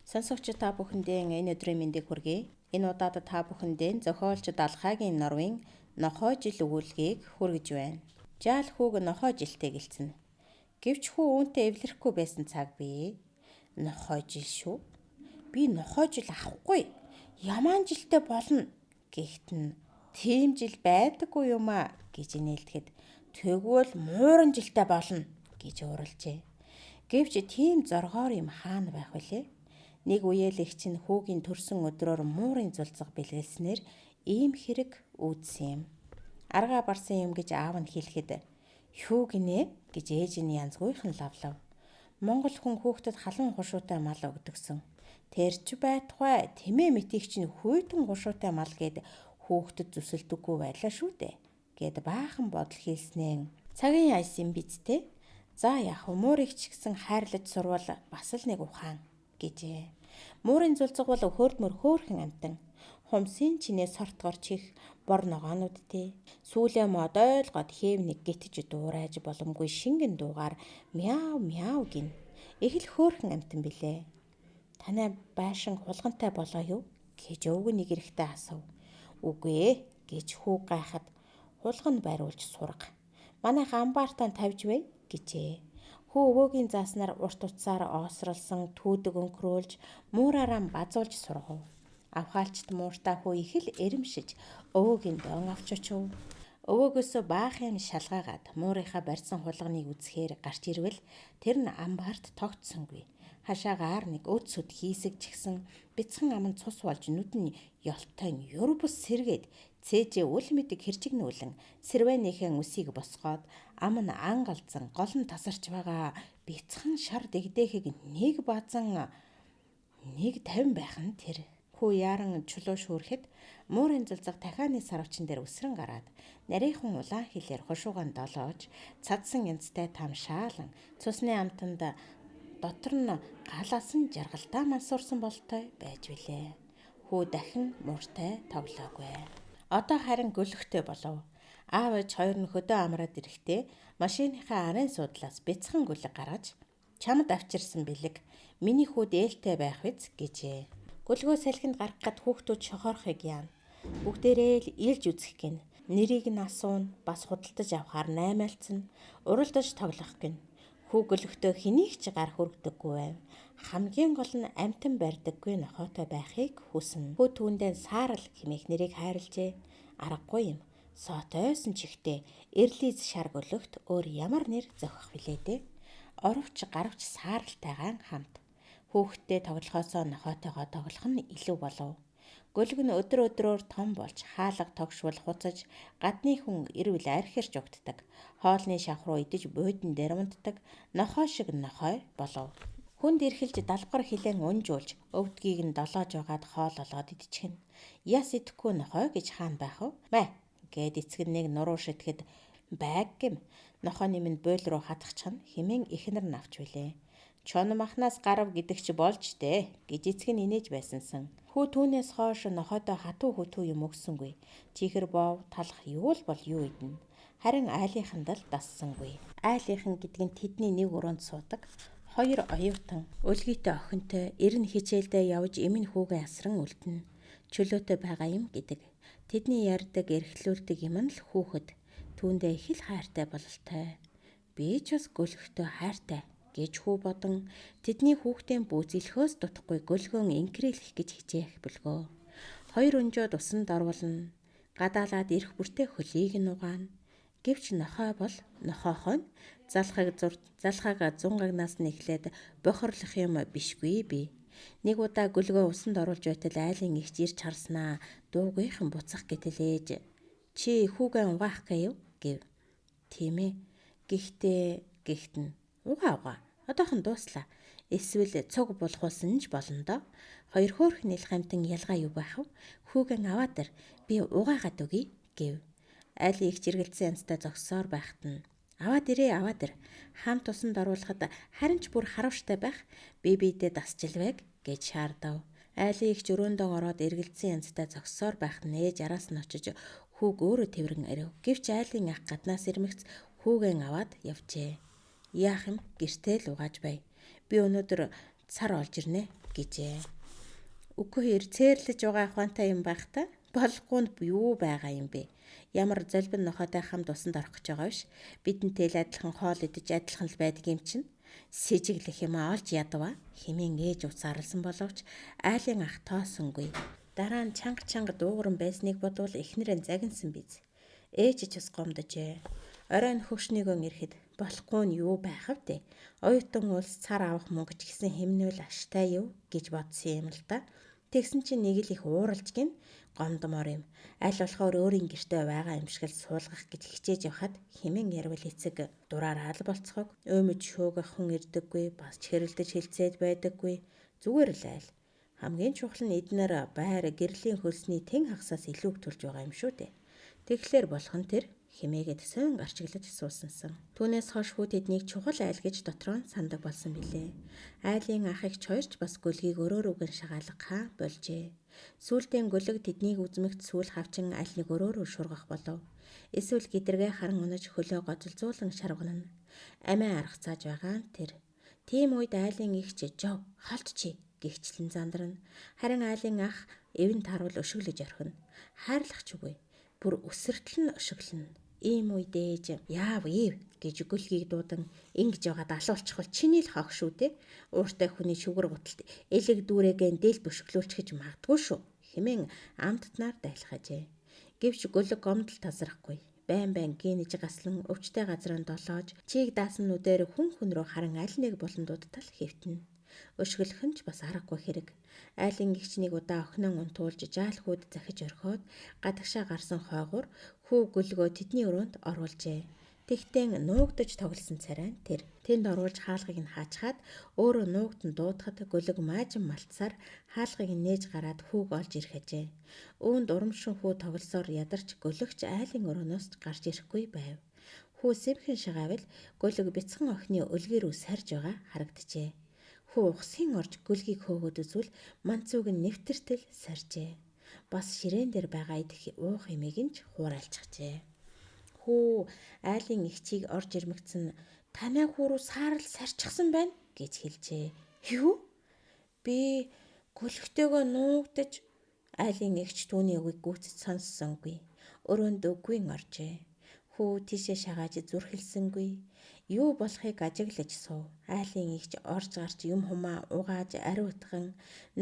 Сонсогч та бүхэндээ энэ өдрийн мэндийг хүргэе. Энэ удаад та бүхэндээ зохиолч Далхаагийн норвын Нохой жил өгүүлгийг хүргэж байна. Жаал хүүг нохой жилтэй гэлцэнэ. Гэвч хүү үүнтэй эвлэрэхгүй байсан цаг бий. Нохой жил шүү. Би нохой жил авахгүй. Ямаан жилтэй болно гэхт нь тийм жил байдаггүй юм а гэж инээлдэхэд тэгвэл мууран жилтэй болно гэж ууралжээ. Гэвч тийм зоргоор юм хаана байх вүлээ? Нэг үеэл эгч нь хүүгийн төрсөн өдрөөр муурын зулцга бэлгэлснээр ийм хэрэг үүдсэн юм. Аргаа барсан юм гэж аав нь хэлэхэд "Юу гинэ?" гэж ээж нь янзгүйхэн лавлав. Монгол хүн хүүхдэд халуун хушуутай мал өгдөгсөн. Тэр ч байтугай тэмээ мэтийг чинь хүйтэн хушуутай мал гээд хүүхдэд зүсэлдэггүй байлаа шүү дээ гэд баахан бодол хийснээ. Цагийн аяс юм биз дээ. За яах вэ? Муурыг ч гэсэн хайрлаж сурвал бас л нэг ухаан гэжээ. Муурын зулцга бол хөөрдмөр хөөрхөн амтан. Хумсын чинээ сортгор чих бор ногоонуудтэй. Сүүлээ мод ойлгоод хэв нэг гитж дуурайж боломгүй шингэн дуугаар мяв мяв гин. Их л хөөрхөн амтан билээ. Танай байшин хулгантай болоо юу гэж өвгөн нэг эрэхтэй асуув. Үгүй гэж хүү гайхад хулган бариулж сурга. Манайх амбаартаа тавьж бай гэжээ. Хүү өвөөгийн зааснаар урт утсаар оосролсон түүдэг өнкрүүлж муураараа базуулж сургав. Авхаалчт мууртаа хүү их л эрэмшиж өвөөгийн дон авч очив. Өвөөгөөсөө баах юм шалгаагаад муурынхаа барьсан хулганыг үзэхээр гарч ирвэл тэр нь амбаарт тогтсонгүй. Хашаагаар нэг өд сүд хийсэгчихсэн бяцхан ам нь цус болж нүд нь ёлтой юр бус сэргээд цээжээ үл мэдэг хэрчигнүүлэн сэрвэнийхэн үсийг босгоод ам нь ангалзан гол нь тасарч байгаа бяцхан шар дэгдээхийг нэг базан нэг 50 байх нь тэр. Хүү яаран чулуу шүүрхэд муурын зулцга дахианы сарвчин дээр өсрөн гараад нарийнхан улаан хилээр хушуугаан долоож цадсан янзтай там шаалан цусны амтанд дотор нь галаасан жаргалдаа мансуурсан болтой байж билээ. Хүү дахин мууртай тоглоогүй. Одоо харин гөлөгтэй болов. Аав ээж хоёр нь хөдөө амраад ирэхдээ машиныхаа арын суудлаас бяцхан гөлөг гаргаж чамд авчирсан бэлэг миний хүүд ээлтэй байх биз гэжээ. Гөлгөө салхинд гаргах гад хүүхдүүд шохоорохыг яана. Бүгдээрээ л илж үзэх гин. Нэрийг нь асууна, бас худалдаж авахар наймаалцна, уралдаж тоглох гин. Хүү гөлөгтөө хэнийг ч гар хүргдэггүй байв. Хамгийн гол нь амьтан барьдаггүй нохойтой байхыг хүснэ. Хүү түүндээ саарал хэмээх нэрийг хайрлажээ. Аргагүй юм. Соотойсон чихтэй эрлиз шар гөлөгт өөр ямар нэр зохих вүлээ дээ. Оровч гарвч сааралтайгаан хамт. Хүүхэдтэй тоглохоосоо нохойтойгоо тоглох нь илүү болов. Гөлөг нь өдөр өдрөөр том болж хаалга тогшвол хуцаж гадны хүн ирвэл архирч угтдаг. Хоолны шавх руу идэж буудан дээр унтдаг. Нохой шиг нохой болов. Хүнд эрхэлж далбгар хилэн унжуулж өвдгийг нь долоож байгаад хоол олгоод идчихнэ. Яс идэхгүй нохой гэж хаана байх вэ? Мэ гэд эцэг нь нэг нуруу шитгэд байг гэм. Нохойны минь буйл руу хатгачихна хэмээн эхнэр нь авч билээ. Чон махнаас гарав гэдэг чи болж дээ гэж эцэг нь инээж байсансан. Хүү түүнээс хойш нохойдоо хатуу хөтүү юм өгсөнгүй. Чихэр бов талах юу л бол юу идэнэ. Харин айлынханд л дассангүй. Айлынхан гэдэг нь тэдний нэг өрөөнд суудаг. Хоёр оюутан, өлгийтэй охинтой, эр нь хичээлдээ явж эм нь хүүгээ асран үлдэнэ. Чөлөөтэй байгаа юм гэдэг. Тэдний ярьдаг, эрхлүүлдэг юм нь л хүүхэд. Түүндээ их л хайртай бололтой. Би ч бас гөлөгтөө хайртай гэж хүү бодон тэдний хүүхдээ бүүзэлхөөс дутахгүй гөлгөн инкрэлэх гэж хичээх бөлгөө. Хоёр өнжөөд усанд оруулна. Гадаалаад ирэх бүртээ хөлийг нь угаана. Гэвч нохой бол нохойхон залхаг залхааг 100 гагнаас нь эхлээд бохирлох юм бишгүй би. Нэг удаа гөлгөө усанд оруулж байтал айлын эгч ирж харснаа дуугүйхан буцах гэтэл ээж чи хүүгээ угаах гэв гэв. Тийм ээ. Гэхдээ гихтэн угаа угаа. Одоохон дууслаа. Эсвэл цуг булхуулсан ч болно доо. Хоёр хөөрхөн нэлэх амтан ялгаа юу байх вэ? Хүүгэн аваад ир. Би угаагаад өгье гэв. Айлын их жиргэлцсэн янзтай зогссоор байхад нь аваад ирээ аваад ир. Хамт усанд оруулахад харин ч бүр харавштай байх. Би биедээ дасчилвэг гэж шаардав. Айлын эгч өрөөндөө ороод эргэлдсэн янзтай зогссоор байхад нь ээж араас нь очиж хүүг өөрөө тэврэн ирэв. Гэвч айлын ах гаднаас ирмэгц хүүгэн аваад явжээ. Яах юм гэртээ л угааж бай. Би өнөөдөр цар олж ирнэ гэжээ. Үгүй хэр цээрлэж байгаа ухаантай юм байх та. Болохгүй нь юу байгаа юм бэ? Ямар золбин нохойтой хамт усанд орох гэж байгаа биш. Бидэнтэй л адилхан хоол идэж адилхан л байдаг юм чинь. Сэжиглэх юм аа олж ядваа хэмээн ээж уцаарлсан боловч айлын ах тоосонгүй. Дараа нь чанга чанга дуугаран байсныг бодвол эхнэрээ загинсан биз. Ээж ч бас гомдожээ. Оройн хөгшнийгөө ирэхэд болохгүй нь юу байх вэ? Оюутан улс цар авах мөнгө ч гэсэн хэмнүүл аштай юу гэж бодсон юм л да. Тэгсэн чинь нэг л их ууралж гин гомдмоор юм. Аль болохоор өөрийн гэртээ байгаа юм шиг л суулгах гэж хичээж явхад хэмээн ярвал эцэг дураараа л болцохог. Өөмөж шөөгөх хүн ирдэггүй, бас ч хэрэлдэж хилцээд байдаггүй. Зүгээр л айл. Хамгийн чухал нь эднэр байр гэрлийн хөлсний тэн хагасаас илүү төлж байгаа юм шүү дээ. Тэгэхээр болох нь тэр хэмээгээд сойн гарчиглаж суусансан. Түүнээс хойш хүү тэднийг чухал айл гэж дотроо сандаг болсон билээ. Айлын ах эгч хоёр ч бас гөлгийг өрөөр үгэн шагаалгахаа болжээ. Сүүлдээ гөлөг тэднийг үзмэгт сүүл хавчин аль нэг өрөөрөө шургах болов. Эсвэл гидэргээ харан унаж хөлөө гоцолзуулан шарвгана. Амиа аргацааж байгаа нь тэр. Тийм үед айлын эгч жов холт чи гихчлэн зандрна. Харин айлын ах эвэн таруул өшөглөж орхино. Хайрлах ч үгүй. Бүр өсөртөл нь өшөглөнө. Ийм үед ээж яав ив гэж гөлгийг дуудан ингэж яваад алуулчихвал чиний л хог шүү дээ. Ууртай хүний шүгэр гуталт элэг дүүрэгэн дэл бөшөглүүлчихэж магадгүй шүү хэмээн амттнаар дайлахажээ. Гэвч гөлөг гомдол тасрахгүй. Байн байн гинэж гаслан өвчтэй газрын долоож чийг даасан нүдээр хүн хүн рүү харан аль нэг булан дуудтал хэвтэнэ. Өшгөлөх нь ч бас аргагүй хэрэг. Айлын эгчнийг удаа охиноо унтуулж жаалхүүд захиж орхиод гадагшаа гарсан хойгуур хүү гөлгөө тэдний өрөөнд оруулжээ. Тэгтэн нуугдаж тоглосон царай нь тэр. Тэнд оруулж хаалгыг нь хаачхаад өөрөө нуугдан дуудахад гөлөг маажин малтсаар хаалгыг нь нээж гараад хүүг олж ирэх ажээ. Үүнд урамшин хүү тоглосоор ядарч гөлөгч айлын өрөөнөөс гарч ирэхгүй байв. Хүү сэмхэн шагаавал гөлөг бяцхан охины өлгий рүү сарж байгаа харагджээ. Хүү ухсын орж гөлгийг хөөгөөд үзвэл манцүүг нь нэвтэртэл саржээ. Бас ширээн дээр байгаа идэх уух имийг нь ч хуурайлчихжээ. Хүү айлын эгчийг орж ирмэгцэн танай хүү рүү саарал сарчихсан байна гэж хэлжээ. Юу? Би гөлөгтэйгөө нуугдаж айлын эгч түүний үгийг гүйцэж сонссонгүй. Өрөөнд үгүй оржээ. Хүү тийшээ шагааж зүрхэлсэнгүй. Юу болохыг ажиглаж суув. Айлын эгч орж гарч юм хумаа угааж ариутган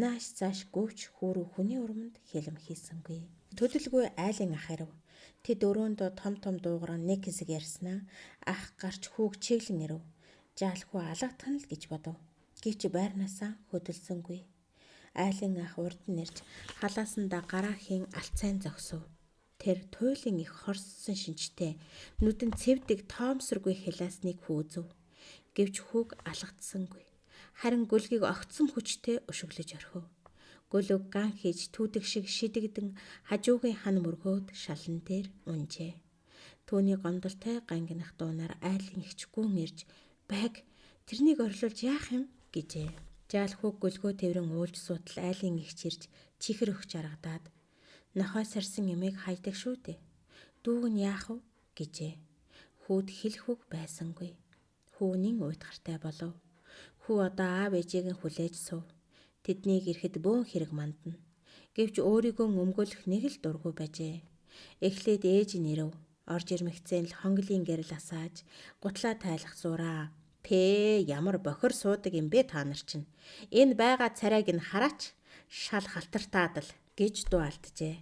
нааш цааш гүвч хүү рүү хүний урманд хилэм хийсэнгүй. Төдөлгүй айлын ах ирэв. Тэд өрөөндөө том том дуугаран нэг хэсэг ярьснаа ах гарч хүүг чиглэн ирэв. Жаал хүү алгадах нь л гэж бодов. Гэвч байрнаасаа хөдөлсөнгүй. Айлын ах урд нь ирж халаасандаа гараа хийн алцайн зогсов. Тэр туйлын их хорссон шинжтэй нүдэн цэвдэг тоомсоргүй хялаасныг хүү үзв. Гэвч хүүг алгадсангүй. Харин гөлгийг огцом хүчтэй өшөглөж орхив. Гөлөг ган хийж түүдэг шиг шидэгдэн хажуугийн хан мөргөөд шалан дээр унжээ. Түүний гомдолтой гангинах дуунаар айлын эгч гүн ирж байг тэрнийг орлуулж яах юм гэжээ. Жаал хүүг гөлгөө тэврэн уулж суутал айлын эгч ирж чихэр өгч аргадаад нохой сарсан юмыг хайдаг шүү дээ. Дүүг нь яах вэ гэжээ. Хүүд хэлэх үг байсангүй. Хүүнийн уйтгартай болов. Хүү одоо аав ээжийг нь хүлээж сув. Тэднийг ирэхэд бөөн хэрэг мандна. Гэвч өөрийгөө өмгөөлөх нэг л дургүй байжээ. Эхлээд ээж нь ирэв. Орж ирмэгцэн л хонглын гэрэл асааж гутлаа тайлах зураа. Пээ ямар бохир суудаг юм бэ та нар чинь. Энэ байгаа царайг нь хараач. Шал халтартаад л гэж дуу алджээ.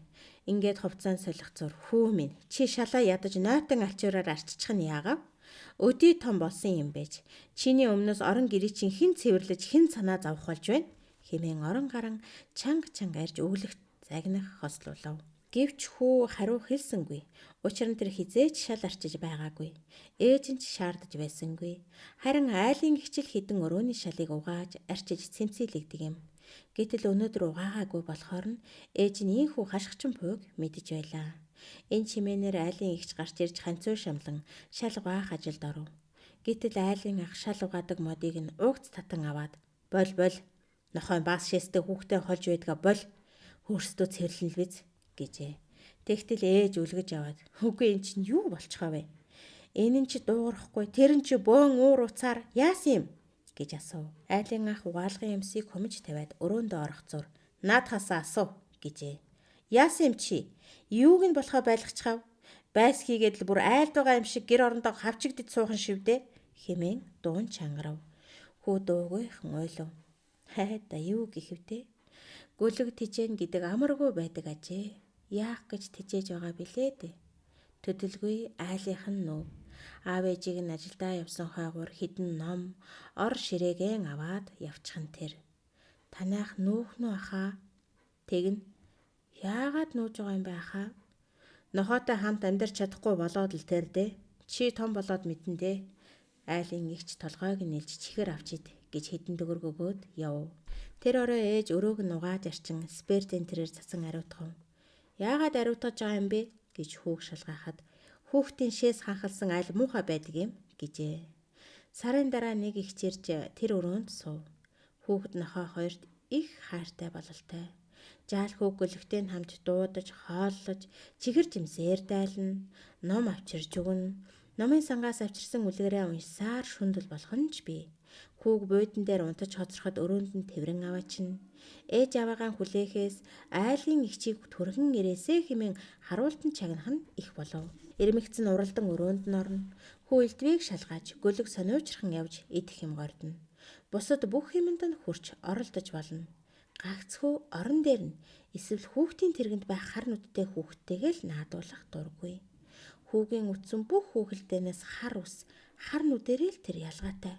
Ингээд хувцаан солих зур хүү минь чи шалаа ядаж нойтон алчуураар арччих нь яагав? Өдий том болсон юм байж. Чиний өмнөөс орон гэрээ чинь хэн цэвэрлэж хэн санаа зовх болж байна? Хэмээн орон гаран чанга чанга арж өглөх загнах хослуулав. Гэвч хүү хариу хэлсэнгүй. Учир нь тэр хизээч шал арчиж байгаагүй. Ээж нь ч шаардаж байсангүй. Харин айлын гихчил хідэн өрөөний шалыг угааж арчиж цэмцийлэгдэг юм. Гэтэл өнөөдөр угаагаагүй болохоор нь ээж нь ийхүү хашгичин пуйг мэдэж байлаа. Энэ чимээнээр айлын эгч гарч ирж ханцуу шамлан шал угаах ажилд оров. Гэтэл айлын ах шал угаадаг модыг нь угц татан аваад бол бол нохой бас шээстэй хүүхдээ холж байдгаа бол хөрстөө цэвэрлэн л биз гэжээ. Тэгтэл ээж үлгэж аваад үгүй эн чинь юу болчихоо вэ? Энэ нь чи дуугарахгүй тэр нь чи бөөн уур уцаар яасан юм гэж асуув. Айлын ах угаалгын юмсыг хумж тавиад өрөөндөө орох зур наадхаасаа асуу гэжээ. Яасан юм чи? Юуг нь болохоо байлгачихав? Байс хийгээд л бүр айлд байгаа юм шиг гэр орондоо хавчигдэж суухан шивдэ хэмээн дуун чангарав. Хүү дуугүйхан ойлов. Хайда юу гэхэвдэ? Гөлөг тижээн гэдэг амаргүй байдаг ажээ. Яах гэж тижээж байгаа билээ дээ. Төдөлгүй айлынх нь нүв. Аав ээжийг нь ажилдаа явсан хойгуур хідэн ном, ор ширээгэн аваад явчихан тэр. Танаах нүүх нү ахаа? Тэгнэ. Яагаад нүүж байгаа юм бэ ахаа? Нохоотой хамт амьдарч чадахгүй болоод л тэр дээ. Чи том болоод мэдэн дээ. Айлын эгч толгойг нь нэлж чихэр авч ид гэж хэдэн төгрөг өгөөд яв. Тэр орой ээж өрөөг нь угааж арчин спертэн тэрээр цацан ариутгав. Яагаад ариутгаж байгаа юм бэ гэж хүүг шалгаахад хүүхдийн шээс ханхалсан айл муухай байдаг юм гэжээ. Сарын дараа нэг эгч ирж тэр өрөөнд суув. Хүүхэд нохой хоёрт их хайртай бололтой. Жаал хүүг гөлөгтэй нь хамт дуудаж, хооллож, чихэр жимсээр дайлна, ном авчирч өгнө. Номын сангаас авчирсан үлгэрээ уншсаар шүндэл болох нь ч бий. Хүүг буудан дээр унтаж хоцроход өрөөнд нь тэврэн аваачна. Ээж аваагаан хүлээхээс айлын эгчийг түргэн ирээсэй хэмээн харуултан чагнах нь их болов. Ирмэгц нь уралдан өрөөнд нь орно. Хүү элдвийг шалгааж, гөлөг сониучрхан явж идэх юм гордоно. Бусад бүх юмд нь хүрч оролдож болно. Гагц хүү орон дээр нь эсвэл хүүхдийн тэргэнд байх хар нүдтэй хүүхдтэйгээ л наадуулах дургүй. Хүүгийн үтсэн бүх хүүхэлдээнээс хар ус, хар нүдэрээ л тэр ялгаатай.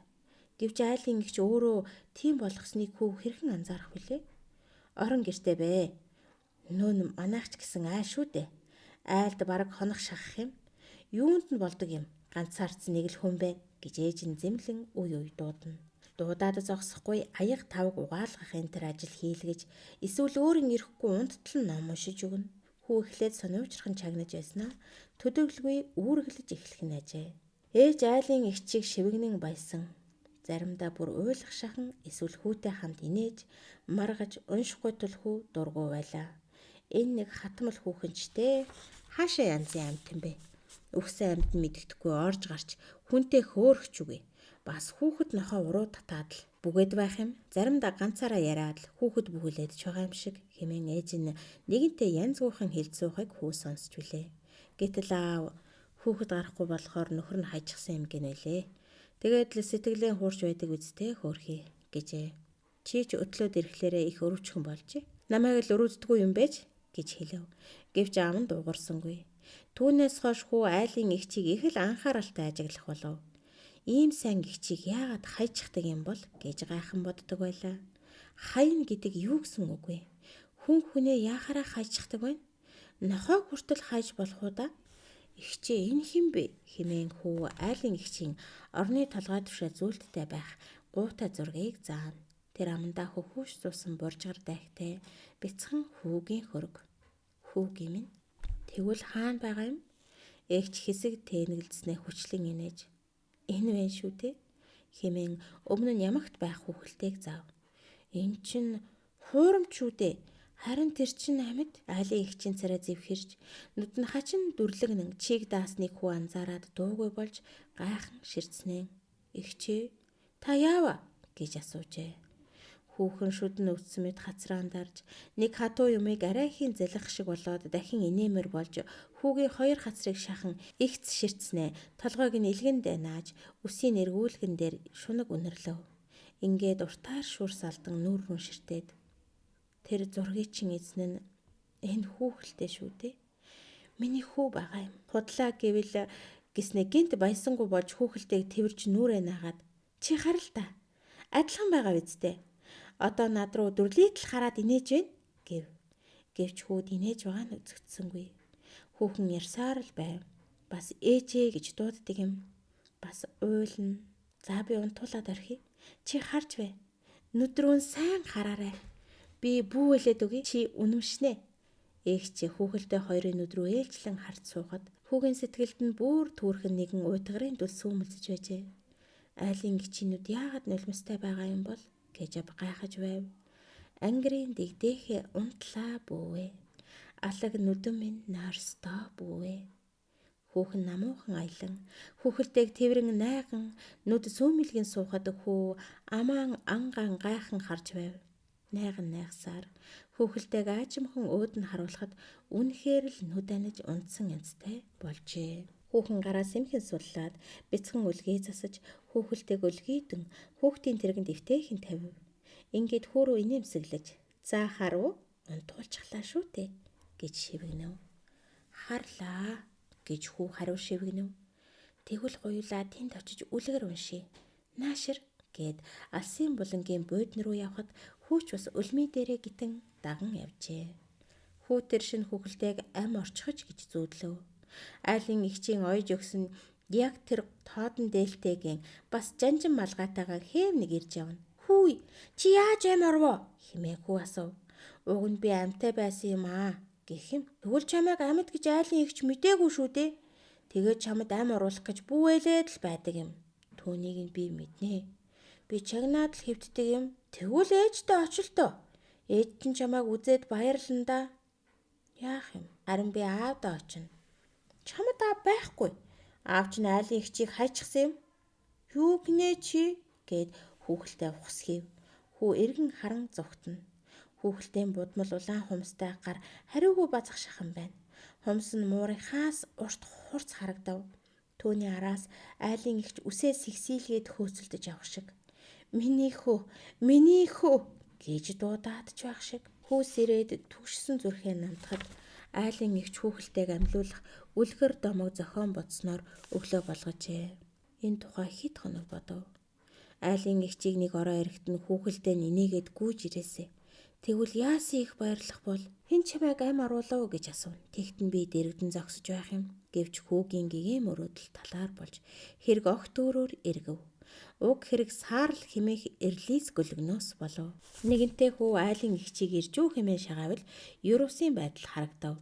Гэвч айлын эгч өөрөө тийм болгосныг хүү хэрхэн анзаарах вүлээ? Орон гэртээ бэ. Нүүн манайх ч гэсэн айл шүү дээ. Айлд бараг хонох шахах юм. Юунд нь болдог юм? Ганцаардсан нэг л хүн байна гэж ээж нь зэмлэн үе үе дуудана. Дуудаад зогсохгүй аяга тавг угаалгах энэ төр ажил хийлгэж эсвэл өөр нь ирэхгүй унттал нь ном уншиж өгнө. Хүү эхлээд сониучрхан чагнаж байснаа төдөглгүй үүргэлж эхлэх нь ажээ. Ээж айлын эгчийг шивгэнэн баясан. Заримдаа бүр уйлах шахан эсвэл хүүтэй хамт инээж маргаж уншихгүй тул хүү дургүй байлаа. Энэ нэг хатмал хүүхэнчтэй хаашаа янзын амьтан бэ? Үхсэн амьд нь мэддэхгүй орж гарч хүнтэй хөөрөх ч үгүй. Бас хүүхэд нохоо уруу татаад л бүгээд байх юм. Заримдаа ганцаараа яриад л хүүхэд бүхүүлээд ч байгаа юм шиг хэмээн ээж нь нэгэнтээ янзгүйхэн хэлж суухыг хүү сонсч билээ. Гэтэл аав хүүхэд гарахгүй болохоор нөхөр нь хайчихсан юм гинэлээ. Тэгээд л сэтгэлийн хуурч байдаг үсттэй хөөрхий гэжээ. Чи ч өтлөөд ирэхлээрээ их өрөвчхөн болж. Намайг л өрөвддгүү юм байж гэж хэлэв. Гэвч аав нь дуугарсангүй. Түүнээс хойш хүү айлын эгчийг их л анхааралтай ажиглах болов. Ийм сайн эгчийг яагаад хайчихдаг юм бол гэж гайхан боддог байлаа. Хайна гэдэг юу гэсэн үг вэ? Хүн хүнээ яахаараа хайчихдаг вэ? Нохойг хүртэл хайж болох уу да? Эгчээ энэ хэн бэ? Хэмээн хүү айлын эгчийн орны толгой тушаа зүйлттэй байх гуутай зургийг заана. Тэр амандаа хөхүүш суусан буржгар дайхтай бяцхан хүүгийн хөрөг. Хүүгийн минь тэгвэл хаана байгаа юм? Эгч хэсэг тэнэгэлдснээ хүчлэн инээж. Энэ вэ шүү дээ хэмээн өмнө нь ямагт байх хүүхэлтэйг зав. Энэ чинь хуурамч шүү дээ. Харин тэр чинь амьд айлын эгчийн царай зэвхэрч нүд нь хачин дүрлэгнэн чиг даасныг хүү анзаараад дуугүй болж гайхан ширтснээ. Эгчээ та яава гэж асуужээ. Хүүхэн шүдэн өвдсөн мэт хацраан дарж нэг хатуу юмыг арайхийн залах шиг болоод дахин инээмэр болж хүүгийн хоёр хацрыг шахан эгц ширтснээ толгойг нь илгэндээ нааж үсийн эргүүлгэн дээр шунаг үнэрлэв. Ингээд уртаар шүүр салдан нүүр рүү ширтээд тэр зургийг чин эзэн нь энэ хүүхэлтэй шүү дээ. Миний хүү байгаа юм. Худлаа гэвэл гиснэ гинт баясангу болж хүүхэлтэйг тэрж нүрээ наагаад чи харал та. Адилхан байгаа биз дээ. Одоо над руу дүрлийтэл хараад инээж байна гэв. Гэвч хүүд инээж байгаа нь үзэгдсэнгүй. Хүүхэн ярьсаар л байв. Бас ээжээ гэж дууддаг юм. Бас уйлна. За би унтуулад орхи. Чи харж бай. Нүд рүү сайн хараарай. Би бүүвэлээд өгье. Чи үнэмшнэ. Эгч хүүхэлдэй хоёрын нүд рүү ээлжлэн харж суухад хүүгийн сэтгэлд нь бүр түүрхэн нэгэн уйтгарын дүл сүүмэлзэж байжээ. Айлын гिचинүүд яагаад нулимстай байгаа юм бол гэж гайхаж байв. Ангирын дэгдээхэ унтлаа бүүвэ. Алаг нүдэн минь нойрсдоо бүүвэ. Хүүхэн намуухан аялан хүүхэлдэйг тэврэн найган нүд сүүмэлгэн суухад хүү амаан ангаан гайхан харж байв. Найган найгсаар хүүхэлдэйг аажимхан өөд нь харуулхад үнэхээр л нүд аниж унтсан янзтай болжээ. Хүүхэн гараа сэмхэн суллаад бяцхан өлгий засаж хүүхэлдэйг өлгийдэн хүүхдийн тэргэнд эвтэйхэн тавив. Ингээд хүү рүү инээмсэглэж "За харуу унтуулчихлаа шүү дээ" гэж шивгэнэв. "Харлаа" гэж хүү хариу шивгэнэв. Тэгвэл гуйлаа тэнд очиж үлгэр уншия. Наашир гэд алсын булангийн буудан руу явхад хүүч бас өлмий дээрээ гитэн даган явжээ. Хүү тэр шин хүүхэлдэйг ам орчихож гэж зүүдлөө. Айлын эгчийн оёж өгсөн яг тэр тоодон дээлтэйгийн бас жанжин малгайтайгаа хээм нэг ирж явна. Хүү чи яаж ам орвоо хэмээн хүү асуув. Уг нь би амтай байсан юм аа гэх юм. Тэгвэл чамайг амьд гэж айлын эгч мдээгүй шүү дээ. Тэгээд чамд ам оруулах гэж бүүвэлээд л байдаг юм. Түүнийг нь би мэднэ. Би чагнаад л хэвтдэг юм. Тэгвэл ээжтэй очилтоо. Ээж чинь чамайг үзээд баярлана да. Яах юм? Харин би аавдаа очино. Чамд аав байхгүй. Аав чинь айлын эгчийг хайчихсан юм. Юу гинэ чи гэд хүүхэлтэй ухсхийв. Хүү эргэн харан зүгтэнэ. Хүүхэлдэйн будмал улаан хумстай гар хариугүй базах шахан байна. Хумс нь муурынхаас урт хурц харагдав. Түүний араас айлын эгч үсээ сэгсийлгээд хөөцөлдөж явах шиг. Миний хөө, миний хөө гэж дуудаад ч байх шиг. Хүү сэрээд түгшсэн зүрхээ намтахад айлын эгч хүүхэлтэйг амьлуулах үлгэр домог зохион бодсноор өглөө болгожээ. Энэ тухай хэд хоног бодов. Айлын эгчийг нэг ороо эрэхт нь хүүхэлдэй нь инээгээд гүйж ирээсэ. Тэгвэл яасан их баярлах бол хэн чамайг ам оруулав гэж асууна. Тэгт нь би дэрэгдэн зогсож байх юм. Гэвч хүүгийн гэгээн мөрөөдөл талаар болж хэрэг огт өөрөөр эргэв. Уг хэрэг саарл хэмээх эрлис гөлгнөөс болов. Нэгэнтээ хүү айлын эгчийг ирж үү хэмээн шагаавал Юрусын байдал харагдав.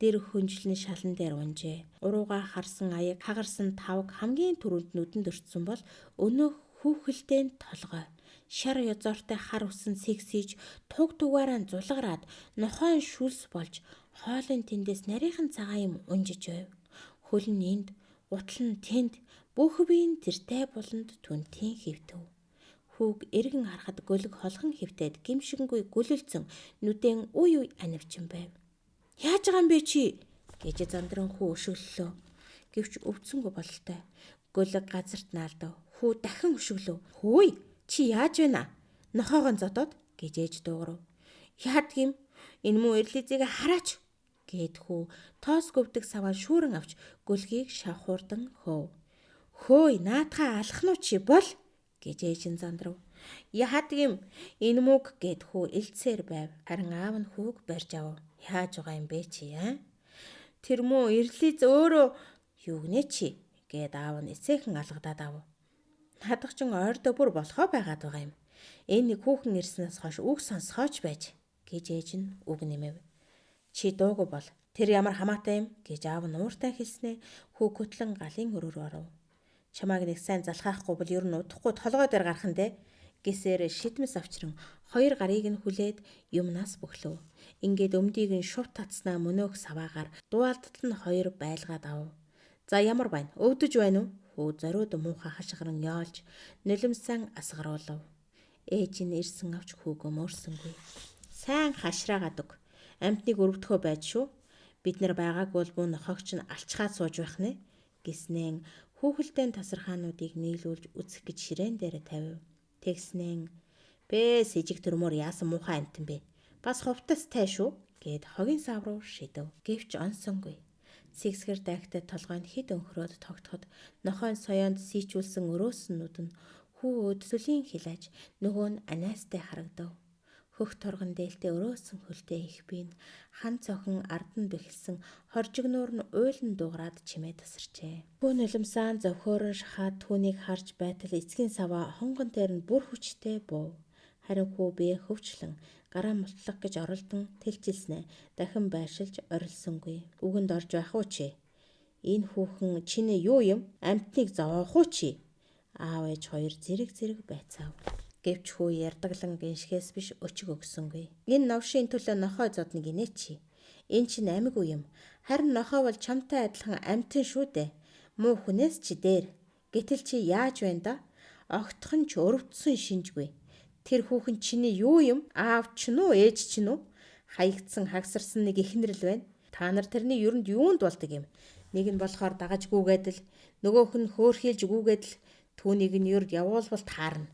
Дэр хөнжлөн шалан дээр унжээ. Уруугаа харсан аяг хагарсан тавг хамгийн түрүүнд нүдэнд өртсөн бол өнөөх хүүхэлдэйн толгой. Шар ёзоортой хар усан сэгсийж туг тугаараа зулгараад нохойн шүлс болж хоолын тэндээс нарийнхан цагаан юм унжиж байв. Хөл нь энд, гутал нь тэнд, бүх бие нь тэртэй буланд түнтийн хэвтэв. Хүүг эргэн харахад гөлөг холхон хэвтээд гимшигэнгүй гөлөлцөн нүдэн уй уй анивчин байв. Яаж байгаа юм бэ чи гэж зандран хүү өшөглөлөө. Гэвч өвдсөнгөө бололтой. Гөлөг газарт наалдав. Хүү дахин өшөглөв. Хөөе чи яаж байна? Нохоогон зодоод гэж ээж дуугарав. Яадаг юм? Энэ муу эрлизийг хараач гэд хүү тоос гөвдөг саваа шүүрэн авч гөлгийг шавхуурдан хөөв. Хөөе наадхаа алах нь чи бол гэж ээж нь зандрав. Яадаг юм? Энэ мөг гэд хүү элцээр байв. Харин аав нь хүүг барьж авав. Яаж байгаа юм бэ чи аа? Тэр муу эрлиз өөрөө юу гинэ чи гэд аав нь эцээхэн алгадаад авав. Наадах чин ойрдоо бүр болохоо байгаад байгаа юм. Энэ нэг хүүхэн ирснээс хойш үг сонсгооч байж гэж ээж нь үг нэмэв. Чи дуугүй бол тэр ямар хамаатай юм гэж аав нь ууртай хэлснээ хүү хөтлөн галын өрөөр оров. Чамааг нэг сайн залхаахгүй бол ер нь удахгүй толгой дээр гарах нь дээ гэсээр шидмэс авчран хоёр гарыг нь хүлээд юмнаас бөхлөв. Ингээд өмдийг нь шувт татснаа мөнөөх саваагаар дуалдтал нь хоёр байлгаад авав. За ямар байна? Өвдөж байна уу? Хүү зориуд муухай хашгиран яолж нулимсан асгаруулав. Ээж нь ирсэн авч хүүгөө мөрсөнгүй. Сайн хашраагаад өг. Амьтныг өрөвдөхөө байж шүү. Бид нар байгаагүй бол бүү нохогч нь алчхаад сууж байх нэ гэснэн хүүхэлдэйн тасархаануудыг нийлүүлж үзэх гэж ширээн дээр тавив. Тэгснэн бэ сэжиг төрмөр яасан муухай амьтан бэ? Бас хувтас тай шүү гэд хогийн сав руу шидэв. Гэвч онсонгүй. Сэгсгэр дайгтай толгой нь хэд өнхрөөд тогтоход нохойн соёонд сийчүүлсэн өрөөсөн нүд нь хүү өөд сүлийн хилаж нөгөө нь аниастай харагдав. Хөх торгон дээлтэй өрөөсөн хөлтэй их бийн хан цохон ард нь бэхэлсэн хоржигнуур нь уйлан дуугараад чимээ тасарчээ. Хүү нулимсаан зовхиорон шахаад түүнийг харж байтал эцгийн саваа хонгон дээр нь бүр хүчтэй буув. Харин хүү бие хөвчлэн гараа мултлах гэж оролдон тэлжилснэ дахин байршилж орилсонгүй. Үгэнд орж байх уу чи? Энэ хүүхэн чиний юу юм? Амьтныг зовоох уу чи? Аав ээж хоёр зэрэг зэрэг байцаав. Гэвч хүү ярдаглан гиншгээс биш өчиг өгсөнгүй. Энэ новшийн төлөө нохой зодно гинэ чи. Энэ чинь амьгүй юм. Харин нохой бол чамтай адилхан амьтан шүү дээ. Муу хүнээс чи дээр. Гэтэл чи яаж байна да? Огтхон ч өрөвдсөн шинжгүй. Тэр хүүхэн чиний юу юм? Аав ч нү, ээж ч нү? Хаягдсан хагсарсан нэг эхнэрэл байна. Та нар тэрний ерөнд юунд болдог юм? Нэг нь болохоор дагаж гүгээд л, нөгөөх нь хөөрхийлж гүгээд л түүнийг нь ерд явуулбал таарна.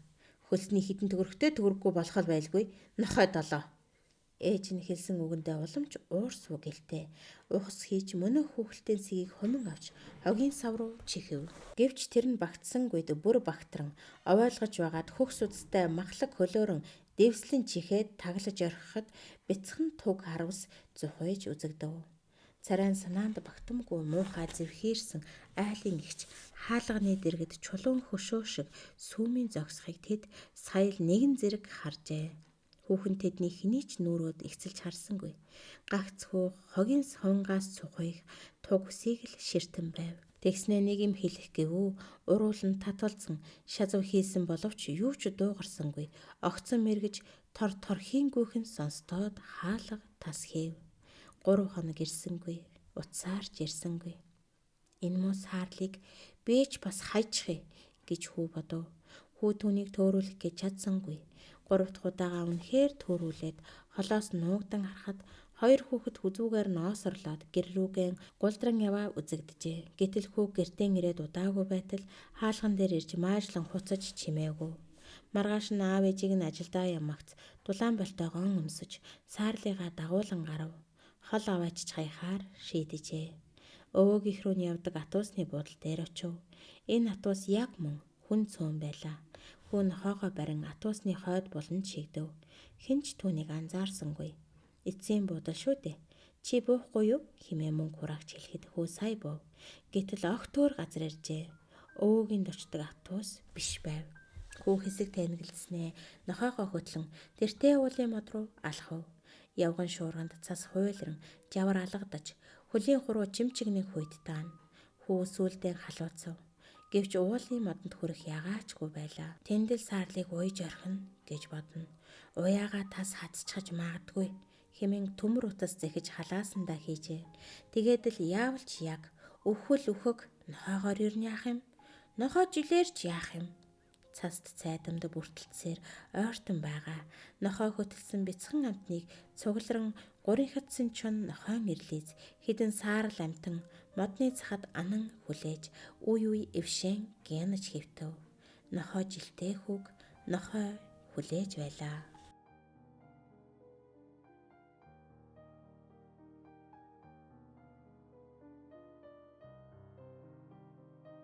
Хөлсний хідэн төгрөгтэй төгрөггүй болох л байлгүй. Нохой долоо. Ээж нь хэлсэн үгэндээ уламж уурсуу гэлтэй. Ухас хийж мөнөө хүүхэлтийн цэгийг хуман авч хогийн сав руу чихэв. Гэвч тэр нь багтсангүйд бүр багтран овойлгож байгаад хөх судастай махлаг хөлөөрөн дэвслэн чихээд таглаж орхиход бяцхан туг харвас зухуйж үзэгдэв. Царайн санаанд багтамгүй муухай зэвхийрсэн айлын эгч хаалганы дэргэд чулуун хөшөө шиг сүүмийн зогсохыг тэд сая л нэгэн зэрэг харжээ. Хүүхэн тэдний хэний ч нүүрөөд ихсэлж харсангүй. Гагц хүү хогийн сонгоос цухуйх туг үсийг л ширтэн байв. Тэгснээ нэг юм хэлэх гэвүү уруулан таталзан шазав хийсэн боловч юу ч дуугарсангүй. Огцон мэргэж тор торхийн гүйхэн сонстоод хаалга тас хийв. 3 хоног ирсэнгүй. Утсаар ч ирсэнгүй. Энэ муу саарлыг би ч бас хайчихъя гэж хүү бодов. Хүү түүнийг төөрүүлэх гэж чадсангүй. 3 дахь удаага үнэхээр төөрүүлээд холоос нуугдан харахад хоёр хүүхэд хүзүүгээр ноосорлоод гэр рүүгэн гулдран яваа үзэгджээ. Гэтэл хүү гэртээ ирээд удаагүй байтал хаалган дээр ирж маажлан хуцаж чимээгүй. Маргааш нь аав ээжийг нь ажилдаа ямагц дулаан болтойгоон өмсөж саарлыгаа дагуулan гарав. Хол аваачиж хаяхаар шийдэжээ. Өвөөгийнх рүү нь явдаг атуусны буудал дээр очив. Энэ атуус яг мөн хүн цөөн байлаа. Хүү нохоогоо барин атуусны хойд буланд шигдэв. Хэн ч түүнийг анзаарсангүй. Эцсийн буудал шүү дээ. Чи буухгүй юу? Хэмээн мөнгө хураагч хэлэхэд хүү сая буув. Гэтэл огт өөр газар иржээ. Өвөөгийн дурчдаг атуус биш байв. Хүү хэсэг тэнэгэлснээ нохоогоо хөтлөн тэртээ уулын мод руу алхав. Явган шуурганд цас хуйлран жавар алгадаж хөлийн хуруу чимчигний хүйт таана. Хүү сүулдэ халууцав. Гэвч уулын модонд хүрэх ягаачгүй байлаа. Тэндэл саарлыг уйж орхино гэж бодно. Уяагаа тас хацчихаж магадгүй хэмээн төмөр утас зэхэж халаасандаа хийжээ. Тэгээд л яавал ч яг өвхөл өхөг нохоогоор ер нь яах юм? Нохоо жилээр ч яах юм? Цаст цайдамд бүртэлцээр ойртон байгаа. Нохой хөтөлсөн бяцхан амтныг цугларан гуринхадсан чон нохойн ирлийз хідэн саарал амтан модны цахад анан хүлээж үе үе эвшэн гянаж хэвтэв. Нохой жилтэй хүүг нохой хүлээж байлаа.